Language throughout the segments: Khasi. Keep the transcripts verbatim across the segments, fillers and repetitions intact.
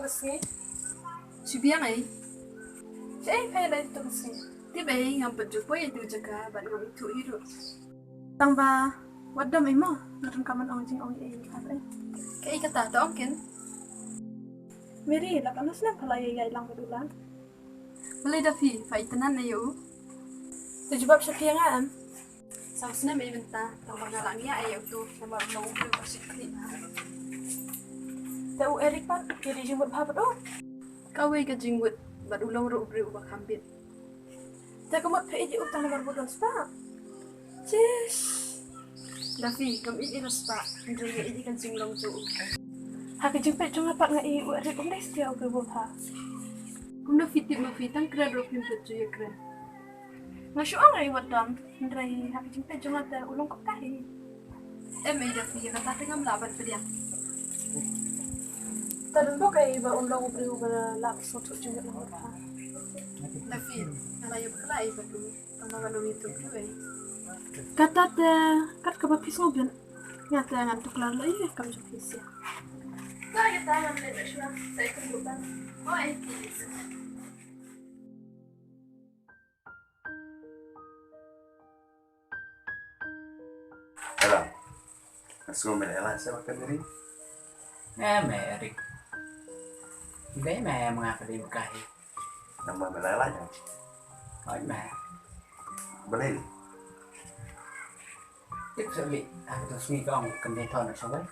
Sngi. Shu biang ei? Shaei phi ïa leit tu sngi? Tip ei, ngam pat ju poi ïa tu jaka bad ngam ithuh hi ruh. Tang ba wat dom ei mo, nga donkam ban ong jingong ei ei. Kaei kata, to ong keiñ. Mary, la katno snem phi la ïaid lang bad u Lan? Balei da phi, phi itynnad na ïa u? Te jubab sha phi ïa nga em? Saw snem ei mynta, tang ba nga la ngiah ïa uto, namar u long u briew uba shit khlieh. Te u Eric pat, u dei jingmut bha bad u? Kawei ka jingmut, bad u long ruh u briew uba kham bit. Te ka mut phi ïeit ïa u tang namar ba u don spah? Chish. Da phi, kam ïeit ïa ka spah, hynrei nga ïeit ïa ka jinglong jong u. Ha ka jingpeit jong nga pat nga i u Eric um dei satia u briew uba bha. Kumno phi tip ma phi, tang kren ruh phim pat ju ïakren. Nga shu ong ei wat don, hynrei ha ka jingpeit jong nga te u long kumta hi. Em ei da phi, ïa kata te ngam lah ban pdiang. Te don bok ei ba un long u briew uba lah ban sngewthuh jingmut lang bad pha. Da phi, nga la ïa bakla ei bad u, tang ba nga long ïa uto u briew ei. Kata te, kat kaba phi sngewbha. Nga te ngan tuklar lei ïa kam jong phi sha. Te kata ngan leit shuwa, sa ïakynduh ban. Hooid. Hello. Nga sngew me la ïaid sha ka Mary. Em, Eric. Dei me, em, nga ka dei ba ka hi. Namar me la ïaid, em? Hooid me. Balei? Tip sha lei, ha kato sngi ka ong kan dei thon sha wei.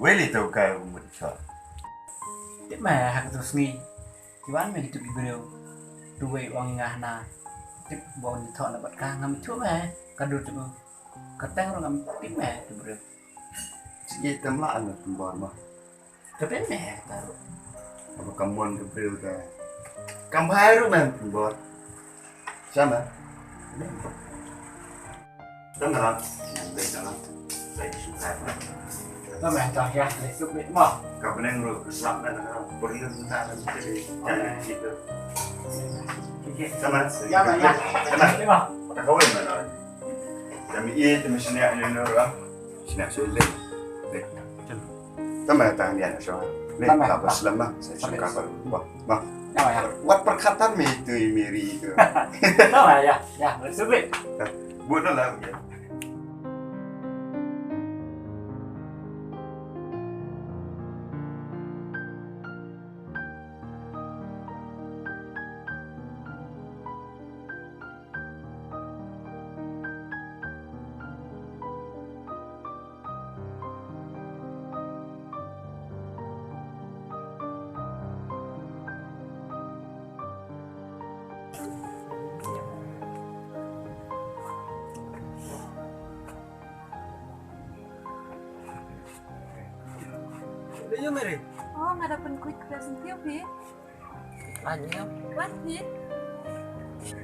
Wei lei to ka mut thon. Tip me ha kato sngi. Ki wan me kitu ki briew. Tu wei u ong ïa nga hana. Tip ba un thon bad ka ngam ithuh me. Ka dur tu. Ka teng ruh ngam tip me tu briew. Sngewbha te me la an pynbor mo. Ka pynbor ta ruh. Aba ka mon ka briew ka. Kam bha ruh me pynbor. Sama. Tama la. Dei tama. Dei suka. Tama ta ya, dei suka mo. Ka bneng ruh slap na ka. Berneng na ka. Jadi gitu. Sama. Ya, ya. Sama. Terima. Tak kawin mana. Kami iya tu mesti nak ni nurah. Sini sini. Dei. Tama tang ïa na shuwa. Ni ka ba slem bang. Sa shuwa ka ba. Ba. Ba. Wat pyrkhat tang me tu i Mary tu. Tama ïa. Ïa, let's do it. Buat dah lah. Dei ïa Mary. Oh, nga da pynkuit present ïa phi. Ani ïa. Wan phi.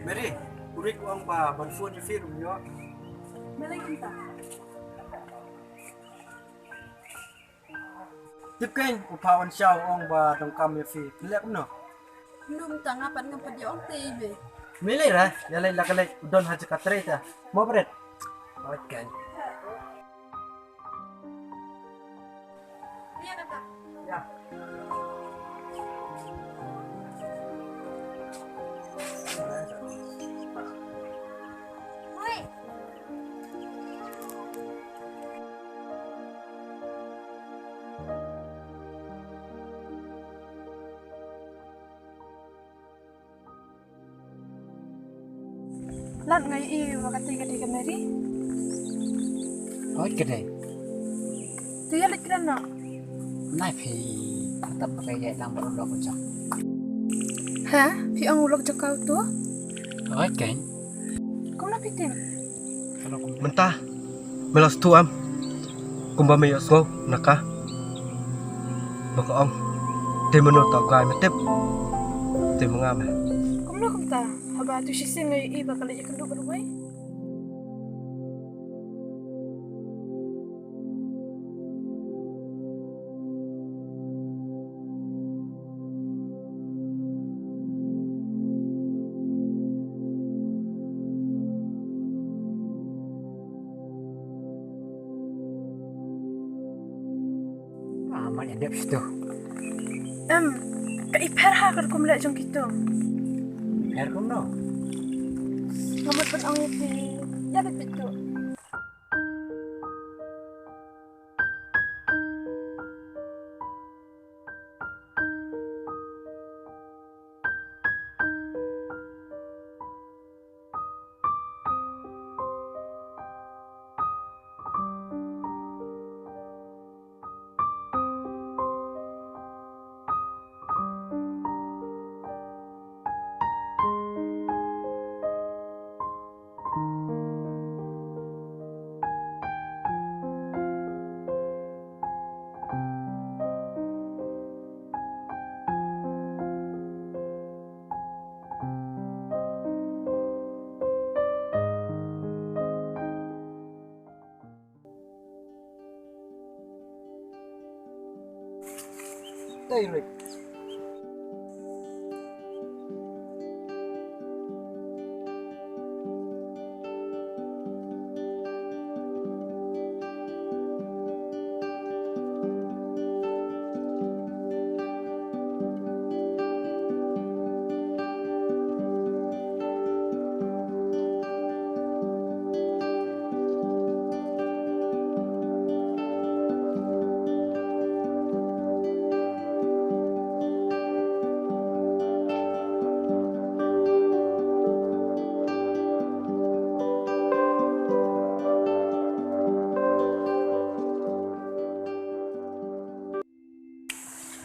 Mary, u Rick u ong ba ban phone ïa phi ruh ïoh. Balei kumta? Tip kein u Pha Wan Shaw u ong ba donkam ïa phi. Phi leh kumno? Kumno mynta nga pat ngam pat ïa ong te i me. Me leit re, ïa leit la ka leit u don ha jaka trei ta. Mo bret. Hooid kein. Ïa kata. Ïa. Hooid. Lat nga ïohi ba kata ka dei ka Mary. Hooid ka dei. Te ïa leit kren noh. Nai phi, tap ka ïa lang ba u lok jong. Ha? Phi ong u lok jong ka uto? Hooid kein. Kumno phi tip? Mynta me la sngewthuh em? Kumba me ïohsngew na ka ba ka ong, te mano ta u guy me tip? Te ma nga me. Kumno kumta? Haba tu shisien nga ïohi ba ka leit ïakynduh bad uwei. Ah, ma ïa dep situ. Em, ka i pher ha ka rukom leh jong kito. Pher kumno? Nga mut ban ong ïa phi, ïa phi pito. Direct.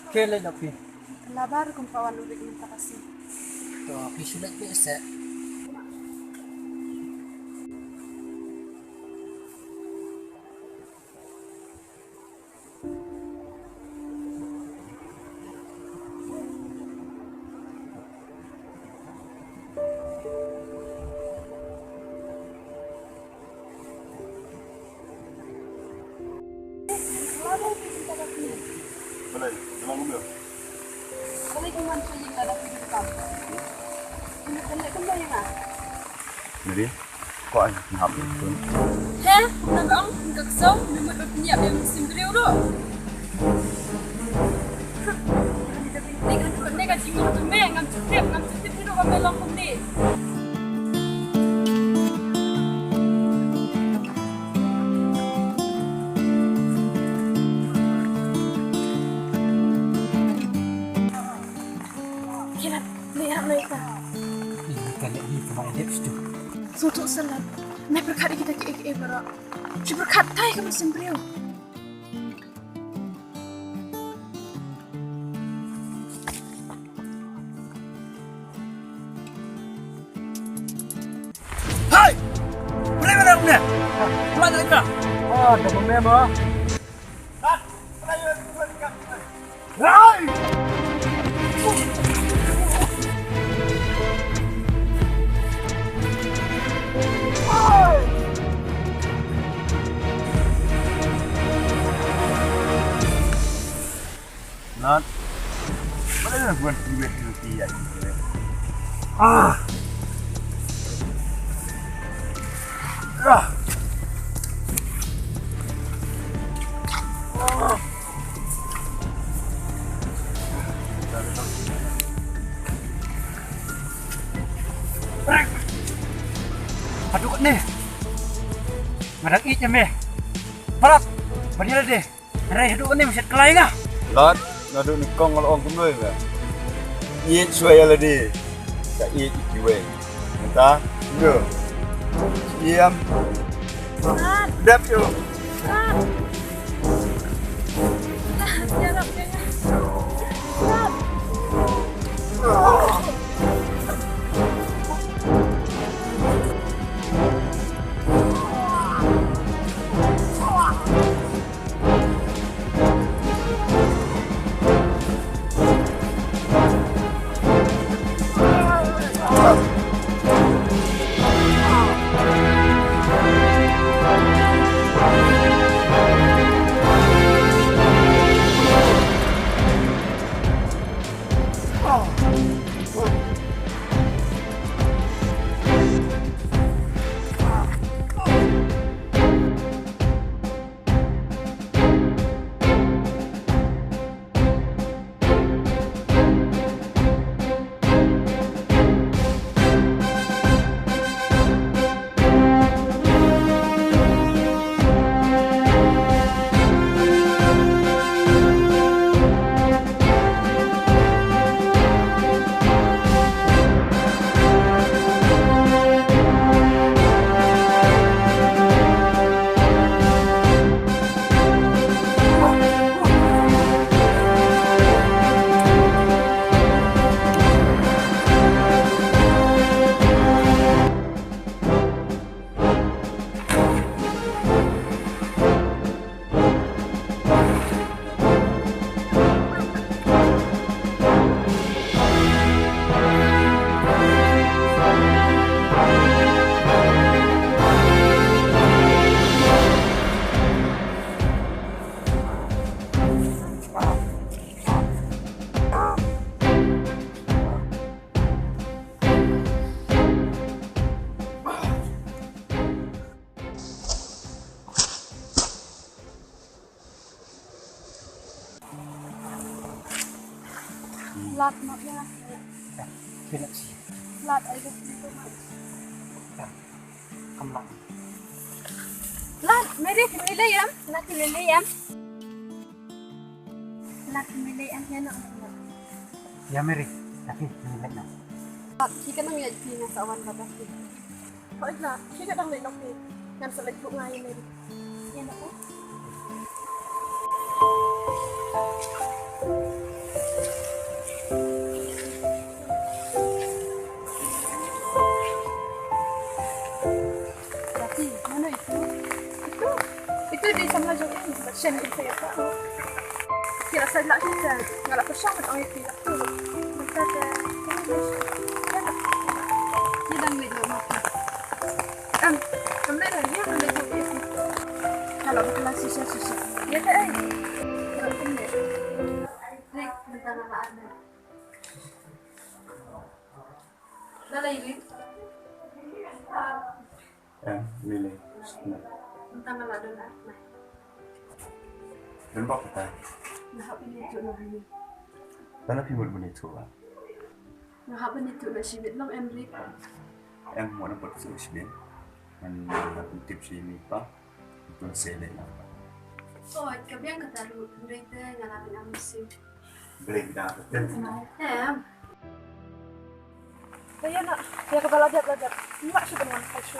Ke leit noh phi. Laba ruh kumba wan u Rik mynta ka sngi. To phi shu leit phi seh. Nari, ko ai ngam. He, nang ong ka ksong, ni mut lut niap yang sim briew ruh. Ni ka jingmut tu me, ngam cutip, ngam cutip ni ruh ka me long kumni. Kilat, lihat mereka. Ini kan ini cuma edit situ. Suatu salat. Nai berkat kita ke eke bara. Shi berkat tai ka musim briew. Hai! Boleh mana punya? Pulang dari mana? Ah, dah pemem ah. Hai! Nat. Mana buat duit duit ya. Ah. Ah. Haduh ni. Ngadang ij me. Palat. Bani lade. Rai haduh ni masjid kelai nga. Lat. Haduh ni kong lo ong kumno ba. Ij suai lade. Ka ij kiwei. Nta. Yo. Siam. Dap yo. Lad, Mat, ïa. Ïa, phi lad shi. Lad, I love you so much. Ïa, kam lad. Lad, Mary, phi lei lei em? Lad, phi lei lei em? Lad, phi lei lei em? Ïa, na, na. Ïa, Mary, lad, phi lei lei em? Lad, phi kan ym ïa phi nga sa wan bad phi. Hooid la, phi ka dang leit noh phi. Ngan sa leit buh nga ïa Mary. Ïa noh. Lati, mano itu? Itu, itu dei samla jong i, bad shen i sa ïa ka. Ki la sa lah kita, nga la pyrshang ban ong ïa ki. Mynta te, kine dei shu. Ïa dang leit noh ma phi. Em, kam leit noh, ïa kam leit noh ïa phi. Nga la bakla shisha shisha. Ïa te ei. Nga la pynleit. Leit, mynta nga la ar noh. Balei ri? Em, Lily. Mynta nga la don ar mai. Don bok kata. Nga hap ban ïathuh noh hangne. Tang na phi mut ban ïathuh ba. Nga hap ban ïathuh noh shibit lem em ri. Em, wat nang pat ïathuh shibit. Ngan, ngan tip shi mi pa. Tun se le na. Oh, ka biang kata ruh, hynrei te nga la ban am shi. Blei da. Em. Ïa na, ïa kaba la dep, la dep. Nga shu ban wan kai shu.